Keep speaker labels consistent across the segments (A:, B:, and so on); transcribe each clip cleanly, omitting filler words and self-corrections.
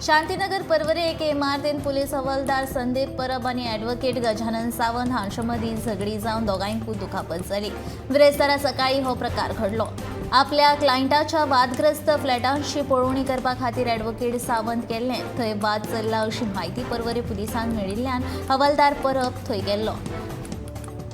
A: शांतीनगर पर्वरे एके इमारतीन पुलीस हवालदार संदीप परब आनी ॲडव्होकेट गजानन सावंत हांचे मदीं झगडी जावन दोगांयकूय दुखापत जाली. बिरेस्तारा सकाळी हो प्रकार घडलो. आपल्या क्लायंटाच्या वादग्रस्त फ्लॅटांची पळोवणी करपा खातीर ॲडव्होकेट सावंत गेल्ले. थंय वाद चल्ला अशी म्हायती पर्वरे पुलिसांक मेळिल्ल्यान हवालदार परब थंय गेल्लो.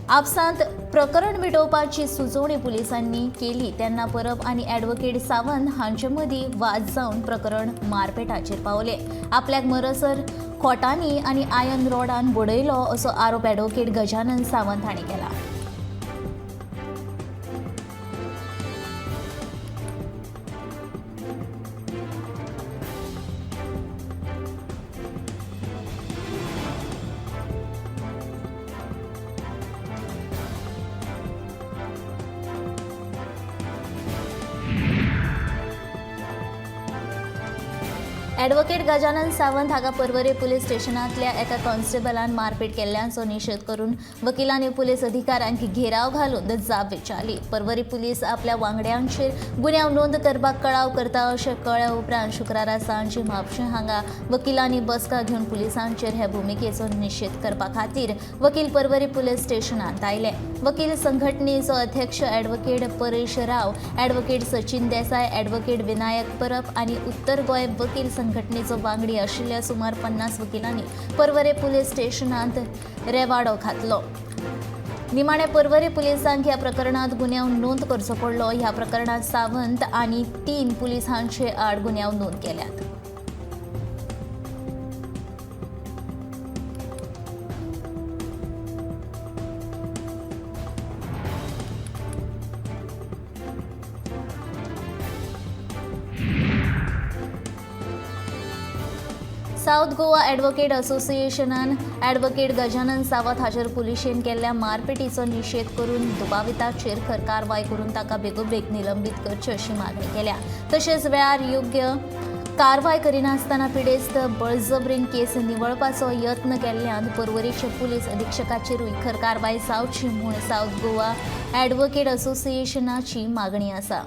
A: आपसांत प्रकरण मिटोवपाची सुचोवणी पुलिसांनी केली तेन्ना परब आनी ॲडव्होकेट सावंत हांचे मदीं वाद जावन प्रकरण मारपेटाचेर पावले. आपल्याक मरसर खोटांनी आनी आयर्न रॉडान बडयलो असो आरोप ॲडव्होकेट गजानन सावंत हांणी केला. ॲडव्होकेट गजानन सावंत हाका पर्वरे पुलीस स्टेशनांतल्या एका कॉन्स्टेबलान मारपेट केल्ल्याचो निशेध करून वकिलांनी पुलीस अधिकाऱ्यांक घेराव घालून जाप विचारली. पर्वरी पुलीस आपल्या वांगड्यांचेर गुन्यांव नोंद करपाक कळाव करता अशें कळ्ळ्या उपरांत शुक्रारा सांजे म्हापशें हांगा वकिलांनी बसका घेवन पुलिसांचेर हे भुमिकेचो निशेध करपा खातीर वकील पर्वरी पुलीस स्टेशनांत आयले. वकील संघटनेचो अध्यक्ष advocate Paresh Rao, advocate Sachin Desai, advocate Vinayak Parab आनी उत्तर गोंय वकील संघटनेचो वांगडी आशिल्ल्या सुमार 50 वकिलांनी पर्वरे पुलीस स्टेशनांत रेवाडो घातलो. निमाणे पर्वरे पुलिसांक ह्या प्रकरणात गुन्यांव नोंद करचो पडलो. ह्या प्रकरणात सावंत आनी 3 पुलिसांचे आड गुन्यांव नोंद केल्यात. सावथ गोवा ॲडव्होकेट असोसिएशनान ॲडव्होकेट गजानन सावंत हाचेर पुलिशेन केल्ल्या मारपेटीचो निशेध करून दुबाविताचेर खर कारवाय करून ताका बेगोबेग निलंबीत करची अशी मागणी केल्या. तशेंच वेळार योग्य कारवाय करिनासतना पिडेस्त बळजबरीन केस निवळपाचो यत्न केल्ल्यान पर्वरीचे पुलीस अधिक्षकाचेरूय खर कारवाय जावची म्हूण सावथ गोवा ॲडव्होकेट असोसिएशनाची मागणी आसा.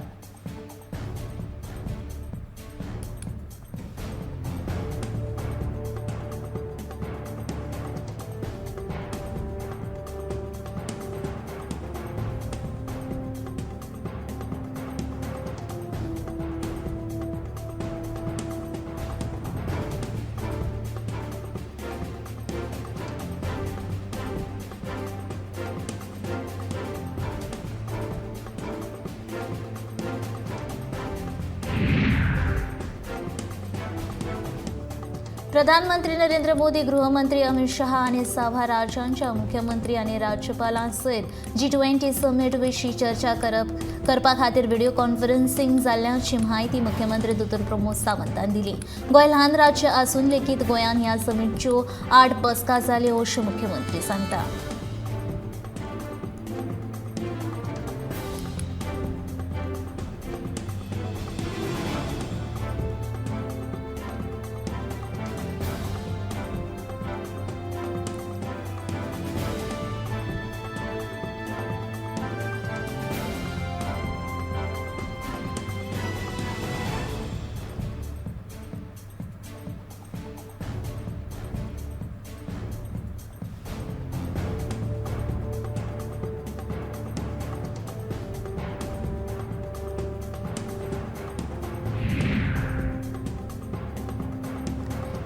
A: प्रधानमंत्री नरेंद्र मोदी, गृहमंत्री अमित शहा आणि 6 राज्यांच्या मुख्यमंत्री आणि राज्यपालांसयत G20 summit विशीं चर्चा करपा खातीर व्हिडिओ कॉन्फरन्सिंग जाल्ल्याची म्हायती मुख्यमंत्री दोतोर प्रमोद सावंतान दिली. गोंय ल्हान राज्य आसून लेगीत गोंयान ह्या समिटच्यो 8 बसका जाल्यो अशें मुख्यमंत्री सांगता.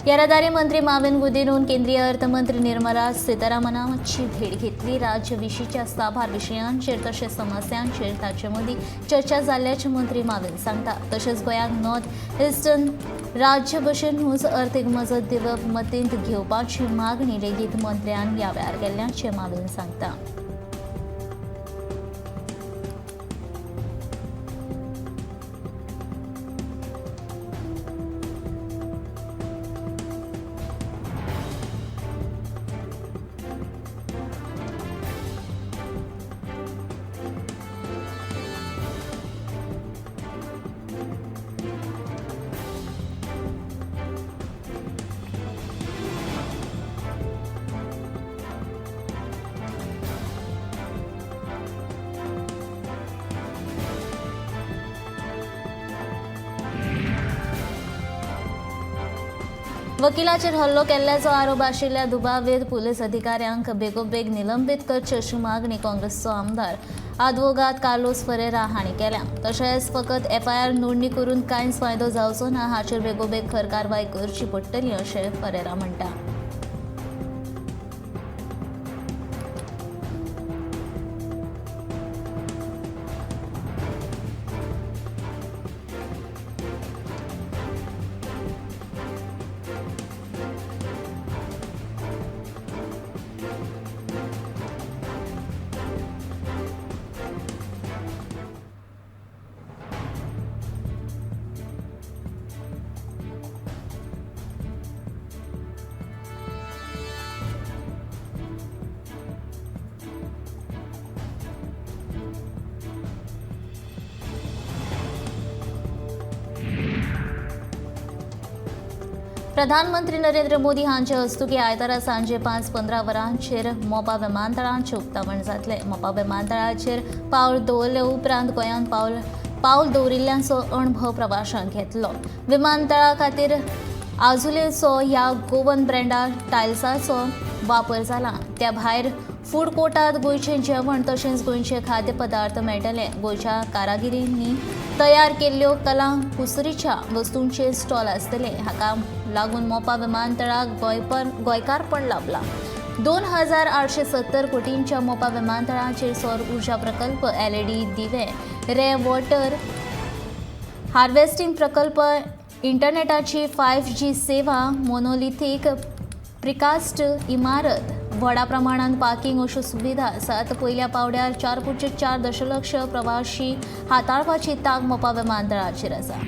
A: येरादारी मंत्री माविन गुदिन्होन केंद्रीय अर्थमंत्री निर्मला सीतारामनाची भेट घेतली. राज्यविशींच्या साबार विशयांचेर तशेंच समस्यांचेर ताचे मदीं चर्चा जाल्ल्याचें मंत्री माविन सांगता. तशेंच गोंयाक नॉर्थ इस्टर्न राज्य भशेनूच अर्थीक मजत दिवप मतींत घेवपाची मागणी लेगीत मंत्र्यान ह्या वेळार केल्ल्याचें माविन सांगता. वकिलाचेर हल्लो केल्ल्याचो आरोप आशिल्ल्या दुबावीत पुलीस अधिकाऱ्यांक बेगोबेग निलंबीत करचे अशी मागणी काँग्रेसचो आमदार आदवोगाद कार्लोस फरेरा हांणी केल्या. तशेंच फकत एफआयआर नोंदणी करून कांयच फायदो जावचो ना, हाचेर बेगोबेग खर कारवाय करची पडटली अशें फरेरा म्हणटा. प्रधानमंत्री नरेंद्र मोदी हांचे हस्तुकीं आयतारा सांजे 5:15 वरांचेर मोपा विमानतळाचें उक्तावण जातलें. मोपा विमानतळाचेर पावल दवरले उपरांत गोंयांत पावल दवरिल्ल्यांचो अणभव प्रवाशांक घेतलो. विमानतळा खातीर आजुलेचो ह्या गोवन ब्रँडा टायल्साचो वापर जाला. त्या भायर फूड कोर्टात गोंयचें जेवण तशेंच गोंयचे खाद्यपदार्थ मेळटले. गोंयच्या कारागिरींनी तयार केल्ल्यो कला कुसरीच्या वस्तूंचे स्टॉल आसतले. हाका लागून मोपा विमानतळाक गोंयकारपण लाबलां. 2870 कोटींच्या मोपा विमानतळाचेर सौर ऊर्जा प्रकल्प, एलईडी दिवे, रे वॉटर हार्वेस्टिंग प्रकल्प, इंटरनेटाची 5G सेवा, मोनोलिथीक प्रिकास्ट इमारत, व्हडा प्रमाणात पार्किंग अश्यो सुविधा आसात. पयल्या पावड्यार 4.4 दशलक्ष प्रवाशी हाताळपाची तांक मोपा विमानतळाचेर आसा.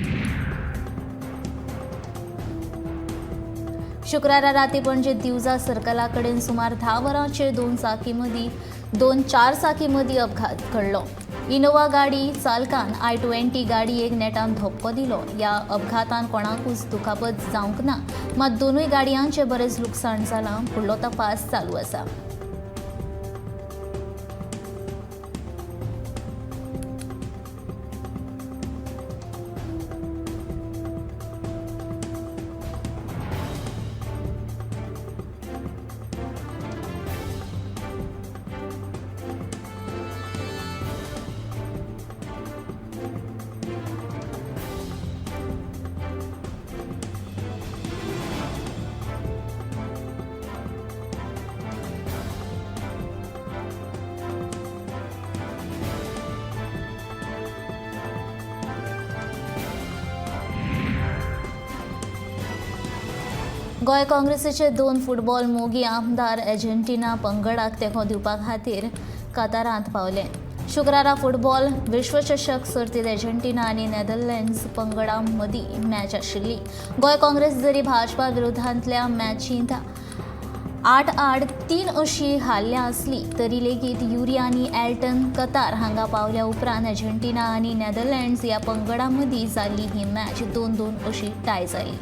A: शुक्रारा राती पणजे दिवजा सर्कला कडेन सुमार 10 वरांचेर दोन चार चाकी मदीं अपघात घडलो. इनोवा गाडी चालकान i20 गाडयेक नेटान धपको दिलो. ह्या अपघातान कोणाकूच दुखापत जावंक ना, मात दोनूय गाडयांचें बरेंच लुकसाण जालां. फुडलो तपास चालू आसा. गोंय काँग्रेसीचे 2 फुटबॉल मोगी आमदार अर्जेंटिना पंगडाक तेंको दिवपा खातीर कतारांत पावले. शुक्रारा फुटबॉल विश्वचषक सर्तींत अर्जेंटिना आनी नेदरलँड्स पंगडां मदीं मॅच आशिल्ली. गोंय काँग्रेस जरी भाजपा विरोधांतल्या मॅचींत 8-3 अशी हारल्या आसली तरी लेगीत युरी आनी एल्टन कतार हांगा पावल्या उपरांत अर्जेंटिना आनी नेदरलँड्स ह्या पंगडां मदीं जाल्ली ही मॅच 2-2 अशी टाय जाली.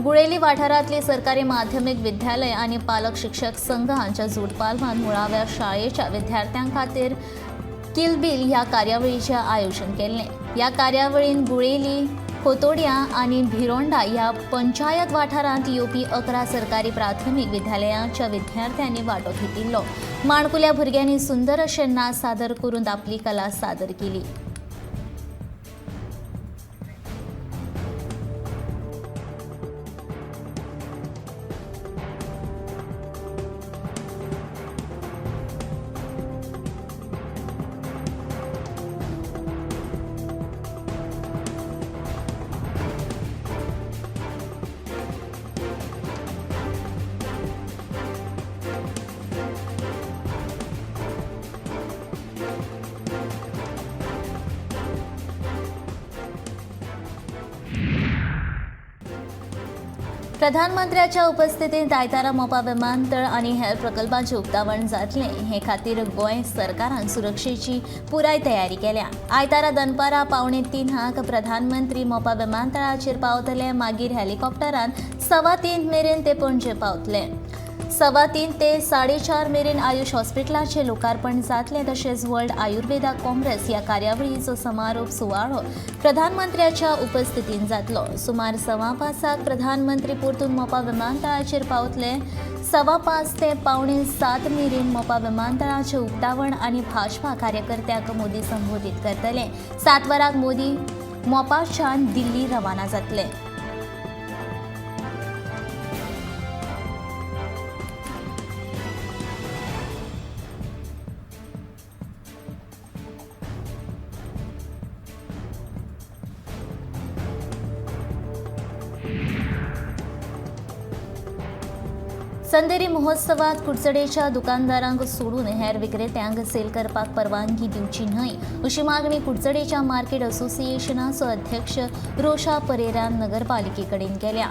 A: गुळेली वाठारांतली सरकारी माध्यमिक विद्यालय आनी पालक शिक्षक संघ हांच्या जोडपालवान मुळाव्या शाळेच्या विद्यार्थ्यां खातीर किलबील ह्या कार्यावळीचें आयोजन केल्लें. ह्या कार्यावळीन गुळेली, खोतोड्या आनी भिरोंडा ह्या पंचायत वाठारांत येवपी 11 सरकारी प्राथमीक विद्यालयांच्या विद्यार्थ्यांनी वांटो घेतिल्लो. माणकुल्या भुरग्यांनी सुंदर अशे नाच सादर करून आपली कला सादर केली. प्रधानमंत्र्याच्या उपस्थितींत आयतारा मोपा विमानतळ आनी हेर प्रकल्पांचें उक्तावण जातलें. हे खातीर गोंय सरकारान सुरक्षेची पुराय तयारी केल्या. आयतारा दनपारां 2:45 प्रधानमंत्री मोपा विमानतळाचेर पावतले. मागीर हेलिकॉप्टरान 3:15 मेरेन ते पणजे पावतले. 3:15 ते 4:30 मेरेन आयुष हॉस्पिटलाचें लोकार्पण जातलें. तशेंच वर्ल्ड आयुर्वेदा काँग्रेस ह्या कार्यावळीचो समारोप सुवाळो प्रधानमंत्र्याच्या उपस्थितीन जातलो. सुमार 5:15 प्रधानमंत्री परतून मोपा विमानतळाचेर पावतले. 5:15 ते 6:45 मेरेन मोपा विमानतळाचें उक्तावण आनी भाजपा कार्यकर्त्यांक मोदी संबोधीत करतले. 7 वरांक मोदी मोपाच्यान दिल्ली रवाना जातले. संदेरी महोत्सवात कुडचडेच्या दुकानदारांक सोडून हेर विक्रेत्यांक सेल करपाक परवानगी दिवची न्हय अशी मागणी कुडचडेच्या मार्केट असोसिएशनाचो अध्यक्ष रोशा परेरान नगरपालिके कडेन केल्या.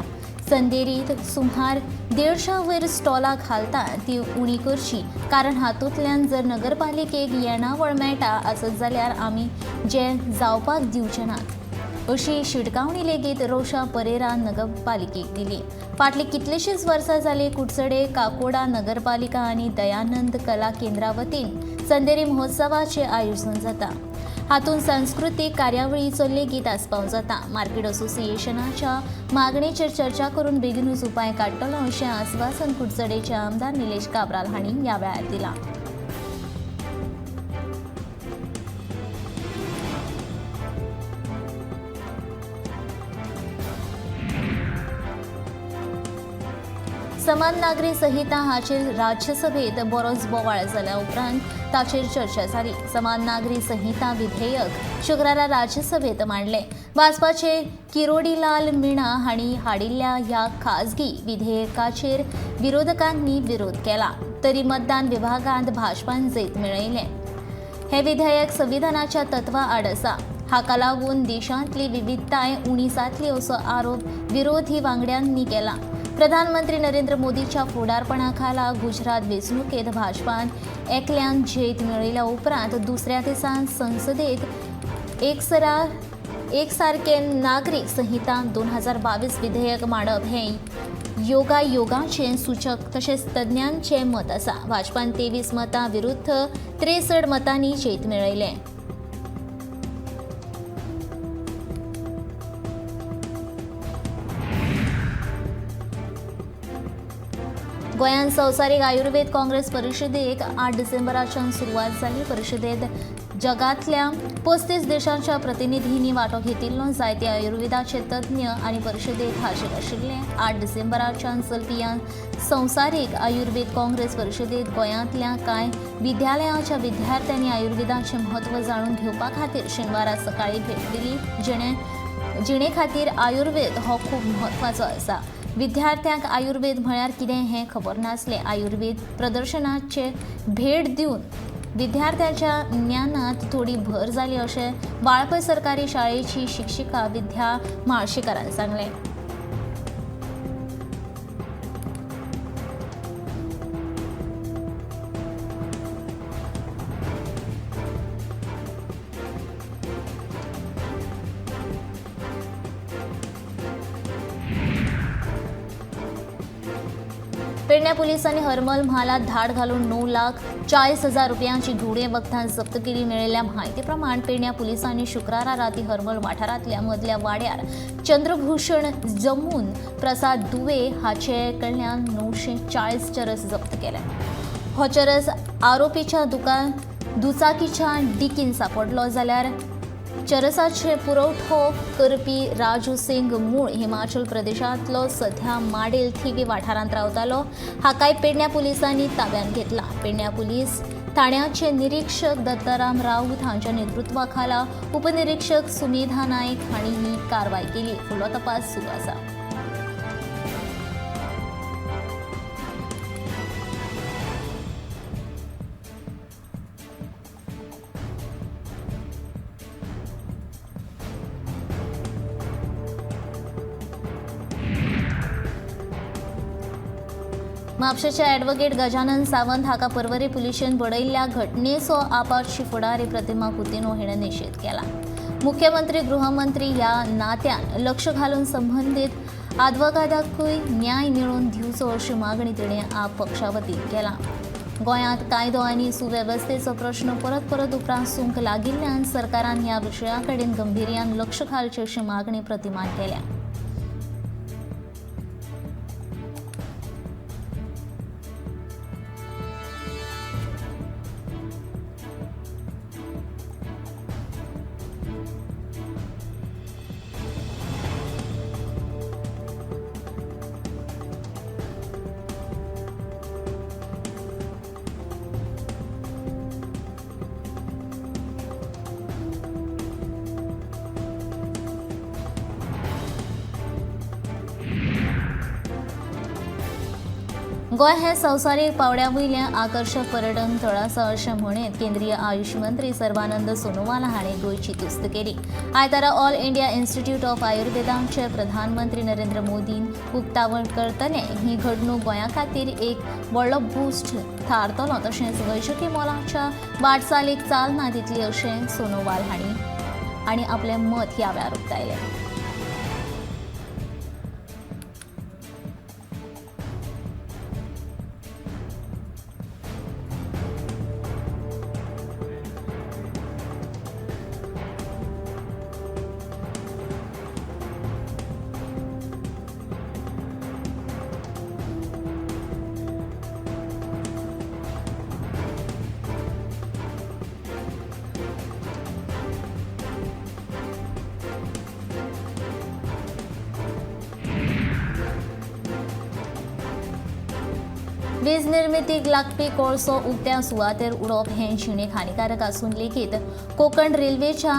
A: संदेरीत सुमार 150 वयर स्टॉलां घालता ती उणी करची, कारण हातूंतल्यान जर नगरपालिकेक येणावळ मेळटा आसत जाल्यार आमी जे जावपाक दिवचे नात अशी शिटकावणी लेगीत रोशा परेरान नगरपालिकेक दिली. फाटलीं कितलींशींच वर्सां जालीं कुडचडे काकोडा नगरपालिका आनी दयानंद कला केंद्रा वतीन संदेरी महोत्सवाचें आयोजन जाता. हातूंत सांस्कृतीक कार्यावळीचो लेगीत आस्पाव जाता. मार्केट असोसिएशनाच्या मागणेचेर चर्चा करून बेगीनूच उपाय काडटलो अशें आस्वासन कुडचडेचे आमदार निलेश काब्राल हांणी ह्या वेळार दिलां. समान नागरी संहिता हाचेर राज्यसभेत बरोच बोवाळ जाल्या उपरांत ताचेर चर्चा जाली. समान नागरी संहिता विधेयक शुक्रारा राज्यसभेत मांडलें. भाजपाचे किरोडीलाल मीणा हांणी हाडिल्ल्या ह्या खाजगी विधेयकाचेर विरोधकांनी विरोध केला तरी मतदान विभागांत भाजपान जैत मेळयलें. हें विधेयक संविधानाच्या तत्वा आड आसा. हाका लागून देशांतली विविधताय उणी जातली असो आरोप विरोधी वांगड्यांनी केला. प्रधानमंत्री नरेंद्र मोदीच्या फुडारपणाखाला गुजरात वेंचणुकेत भाजपान एकल्यान जैत मेळयल्या उपरांत दुसऱ्या दिसा संसदेत एकसारके नागरीक संहिता 2022 विधेयक मांडप हें योगायोगाचें सूचक तशेंच तज्ञांचें मत आसा. भाजपान 23 मतां विरुद्ध 63 मतांनी जैत मेळयलें. गोंयांत संवसारीक आयुर्वेद काँग्रेस परिशदेक 8 डिसेंबराच्यान सुरवात जाली. परिशदेत जगांतल्या 35 देशांच्या प्रतिनिधींनी वांटो घेतिल्लो. जायते आयुर्वेदाचे तज्ञ आनी परिशदेक हाजीर आशिल्ले. 8 डिसेंबराच्यान चलपी ह्या संवसारीक आयुर्वेद काँग्रेस परिशदेत गोंयांतल्या कांय विद्यालयांच्या विद्यार्थ्यांनी आयुर्वेदाचें म्हत्व जाणून घेवपा खातीर शेनवारा सकाळीं भेट दिली. जिणे खातीर आयुर्वेद हो खूब म्हत्वाचो आसा. विद्यार्थ्यांक आयुर्वेद म्हळ्यार कितें हें खबर नासलें. आयुर्वेद प्रदर्शनाचे भेट दिवन विद्यार्थ्यांच्या ज्ञानांत थोडी भर जाली अशें वाळपय सरकारी शाळेची शिक्षिका विद्या म्हाळशीकारान सांगलें. पेडण्या पोलिसांनी हरमल म्हालात धाड घालून 9,40,000 रुपयांची घुडे वखदां जप्त केली. मेळिल्ल्या म्हायती प्रमाण पेडण्या पोलिसांनी शुक्रारा राती हरमल वाठारांतल्या मदल्या वाड्यार चंद्रभूषण जमून प्रसाद दुवे हाचे कडल्यान 940 चरस जप्त केले. हो चरस आरोपीच्या दुचाकीच्या डिकीन सापडलो जाल्यार चरसाचे पुरवठो करपी राजू सिंग मूळ हिमाचल प्रदेशांतलो सध्या माडेल थिवी वाठारांत रावतालो. हाकाय पेडण्या पुलिसांनी ताब्यांत घेतला. पेडण्या पुलीस ठाण्याचे निरीक्षक दत्ताराम राऊत हांच्या नेतृत्वाखाला उपनिरीक्षक सुमेधा नायक हांणी ही कारवाय केली. फुडलो तपास सुरू आसा. म्हापशेंचे ॲडव्होकेट गजानन सावंत हाका पर्वरी पुलिशेन बडयल्ल्या घटनेचो आपाची फुडारी प्रतिमा कुतिन्हो हिणें निशेध केला. मुख्यमंत्री गृहमंत्री ह्या नात्यान लक्ष घालून संबंदीत आदवोगादाकूय न्याय मेळोवन दिवचो अशी मागणी तिणें आप पक्षा वतीन केला. गोंयांत कायदो आनी सुवेवस्थेचो प्रश्न परत परत उप्रासूंक लागिल्ल्यान सरकारान ह्या विशया कडेन गंभीर्यान लक्ष घालचें अशी मागणी प्रतिमान केल्या. गोंय हें संवसारीक पांवड्या वयलें आकर्शक पर्यटन थळ आसा अशें म्हणीत केंद्रीय आयुष मंत्री सर्वानंद सोनोवाल हांणी गोंयची तुस्त केली. आयतारा ऑल इंडिया इन्स्टिट्यूट ऑफ आयुर्वेदाचे प्रधानमंत्री नरेंद्र मोदीन उक्तावण करतले. ही घडणूक गोंया खातीर एक व्हडलो बूस्ट थारतलो तशेंच वैजकी मोलाच्या वाटचालीक चालना दितली अशें सोनोवाल हांणी आनी आपलें मत ह्या वेळार उक्तायलें. वीज निर्मितीक लागपी कोळसो उक्त्या सुवातेर उडोवप हें जिणेक हानिकारक आसून लेगीत कोंकण रेल्वेच्या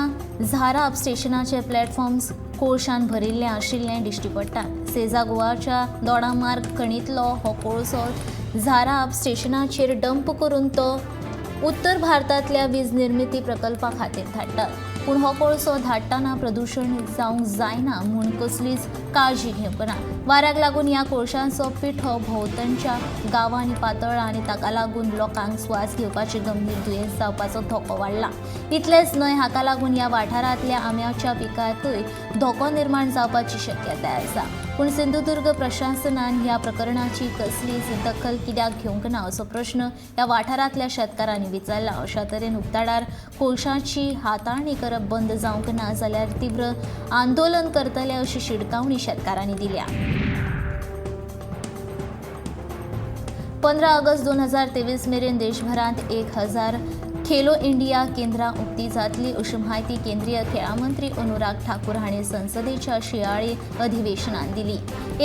A: झाराप स्टेशनाचे प्लॅटफॉर्म्स कोळशान भरिल्ले आशिल्लें दिश्टी पडटा. सेजा गोवाच्या दोडामार्ग खणींतलो हो कोळसो झाराप स्टेशनाचेर डंप करून तो उत्तर भारतांतल्या वीज निर्मिती प्रकल्पा खातीर धाडटात. पूण हो कोळसो धाडटना प्रदूशण जावंक जायना म्हूण कसलीच काळजी घेवंक ना. वाऱ्याक लागून ह्या कोळशांचो पिठो भोंवतणच्या गांवांनी पातळ्ळा आनी ताका लागून लोकांक स्वास घेवपाचे गंभीर दुयेंस जावपाचो धोको वाडला. इतलेंच न्हय, हाका लागून ह्या वाठारांतल्या आंब्याच्या पिकाकूय धोको निर्माण जावपाची शक्यताय आसा. पूण सिंधुदुर्ग प्रशासनान ह्या प्रकरणाची कसलीच दखल कित्याक घेवंक ना असो प्रश्न ह्या वाठारांतल्या शेतकारांनी विचारला. अशा तरेन उक्ताडार कोळशाची हाताळणी करप बंद जावंक ना जाल्यार तीव्र आंदोलन करतले अशी शिटकावणी शेतकारांनी दिल्या. 15 ऑगस्ट 2023 मेरेन देशभरांत 1000 खेलो इंडिया केंद्रां उक्ती जातली अशी म्हायती केंद्रीय खेळां मंत्री अनुराग ठाकूर हांणी संसदेच्या शिंयाळी अधिवेशनांत दिली.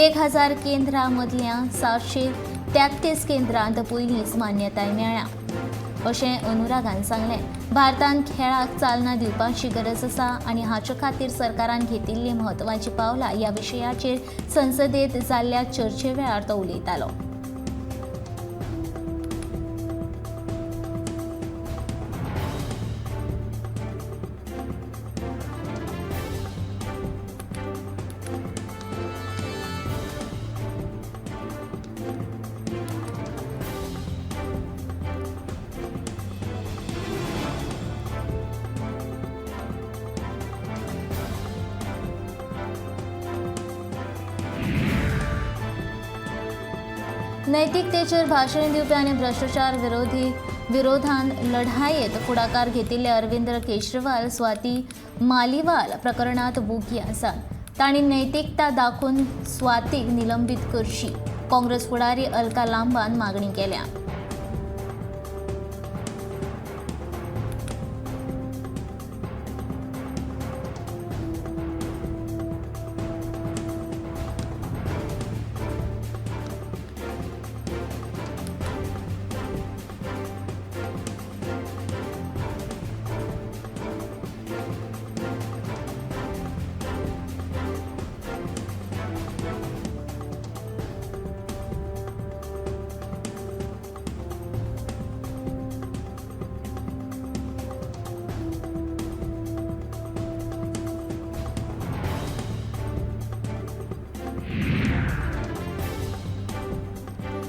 A: 1000 केंद्रां मदल्या 733 केंद्रांत पयलींच मान्यताय मेळ्ळ्या अशें अनुरागान सांगलें. भारतान खेळाक चालना दिवपाची गरज आसा आनी हाचे खातीर सरकारान घेतिल्लीं म्हत्वाचीं पावलां ह्या विशयाचेर संसदेंत जाल्ल्या चर्चे वेळार तो उलयतालो. नैतिकतेचेर भाशण दिवपी आनी भ्रश्टाचार विरोधान लढायेत फुडाकार घेतिल्ले अरविंद केजरीवाल स्वाती मालिवाल प्रकरणात वोगी आसात. तांणी नैतिकता दाखोवन स्वातीक निलंबीत करची, काँग्रेस फुडारी अलका लांबान मागणी केल्या.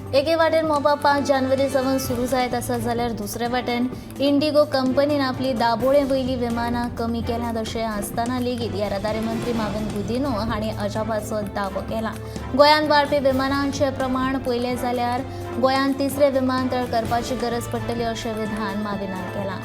A: एके वाटेन मोपा 5 जानेवारी सावन सुरू जायत आसा जाल्यार दुसरे वाटेन इंडिगो कंपनीन आपली दाबोळे वयली विमानां कमी केल्यांत अशें आसतना लेगीत येरादारी मंत्री माविन गुदिन्हो हांणी अजापाचो दावो केला. गोंयांत वाडपी विमानांचें प्रमाण पळयलें जाल्यार गोंयांत तिसरें विमानतळ करपाची गरज पडटली अशें विधान माविनान केलां.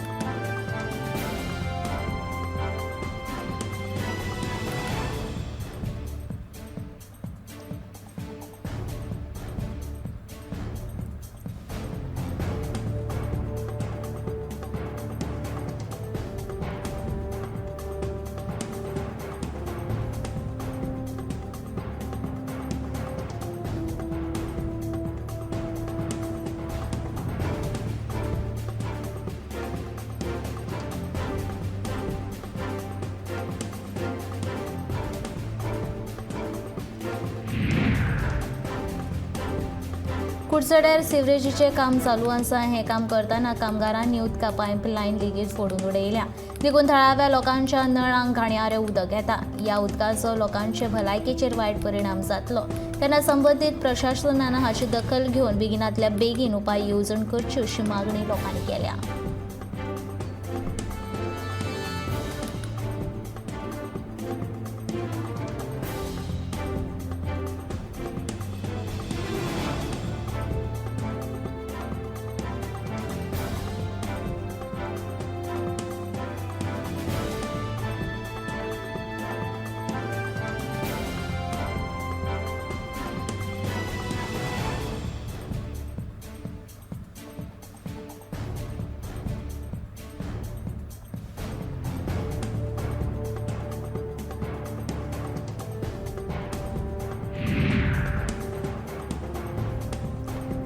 A: कुडचड्यार सिवरेजीचें काम चालू आसा. हें काम करतना कामगारांनी उदका पायपलायन लेगीत फोडून उडयल्या. देखून थळाव्या लोकांच्या नळांक घाणयारें उदक येता. ह्या उदकाचो लोकांचे भलायकेचेर वायट परिणाम जातलो. तेन्ना संबंदीत प्रशासनान हाची दखल घेवन बेगिनांतल्या बेगीन उपाय येवजण करची अशी मागणी लोकांनी केल्या.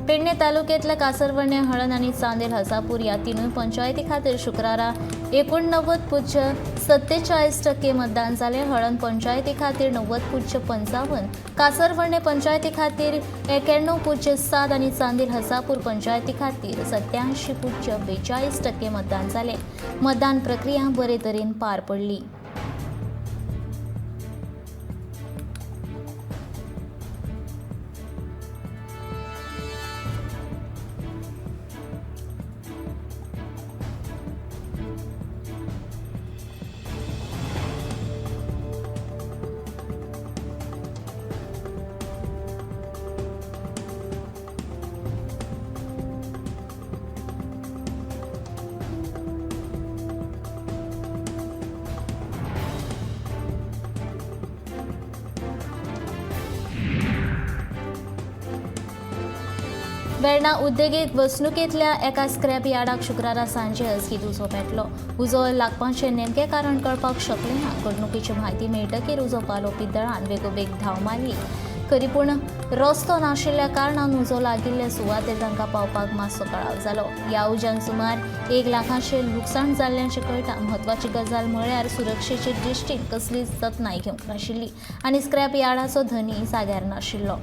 A: पेडणे तालुक्यातल्या कासरवर्णे, हळण आनी चांदेल हसापूर ह्या तिनूय पंचायती खातीर शुक्रारा 89.47% मतदान जालें. हळण पंचायती खातीर 90.55, कासरवर्णे पंचायती खातीर 91.7 आनी चांदेल हसापूर पंचायती खातीर 87.42% मतदान जालें. मतदान प्रक्रिया बरे तरेन पार पडली. वेर्णा उद्देगीक वसणुकेंतल्या एका स्क्रॅप यार्डाक शुक्रारा सांजे अचकीत उजो पेटलो. उजो लागपाचें नेमकें कारण कळपाक शकलें ना. घडणुकेची म्हायती मेळटकीर उजो पालोवपी दळान बेगोबेग धांव मारली. खरी पूण रस्तो नाशिल्ल्या कारणान उजो लागिल्ले सुवातेर तांकां पावपाक मातसो कळाव जालो. ह्या उज्यान सुमार 1 लाखाचें लुकसाण जाल्ल्याचें कळटा. म्हत्वाची गजाल म्हळ्यार सुरक्षेचे दृश्टीन कसलीच जतनाय घेवंक नाशिल्ली आनी स्क्रॅप यार्डाचो धनी जाग्यार नाशिल्लो.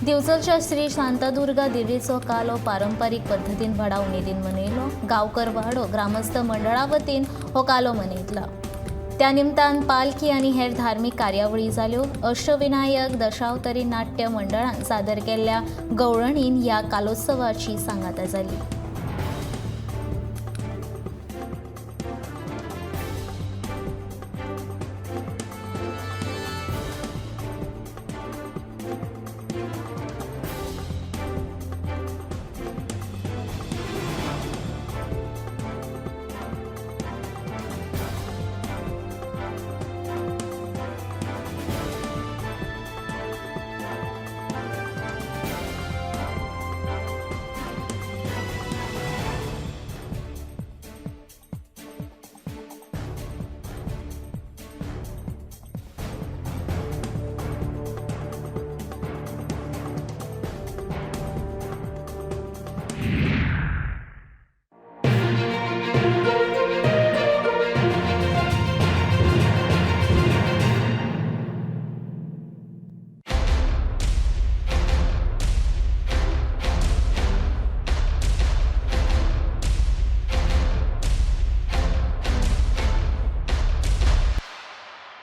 A: दिवचलच्या श्री शांतादुर्गा देवीचो कालो पारंपारीक पद्दतीन व्हडा उमेदीन मनयलो. गांवकर वाडो ग्रामस्थ मंडळा वतीन हो कालो मनयतलो. त्या निमतान पालखी आनी हेर धार्मीक कार्यावळी जाल्यो. अष्टविनायक दशावतारी नाट्य मंडळान सादर केल्ल्या गवळणीन ह्या कालोत्सवाची सांगाता जाली.